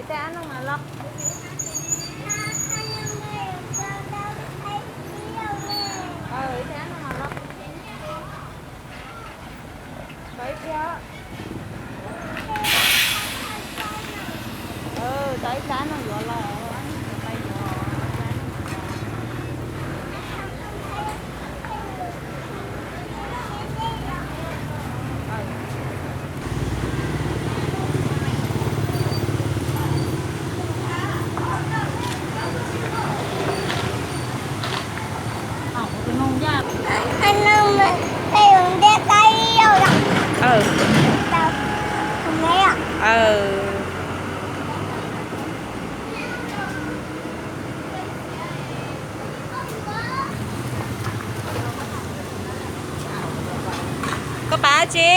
Ib tab no mas los. Ib tab no mas los. Tau ib tab. Tau ib tab no yuav los. Koj pab tsi?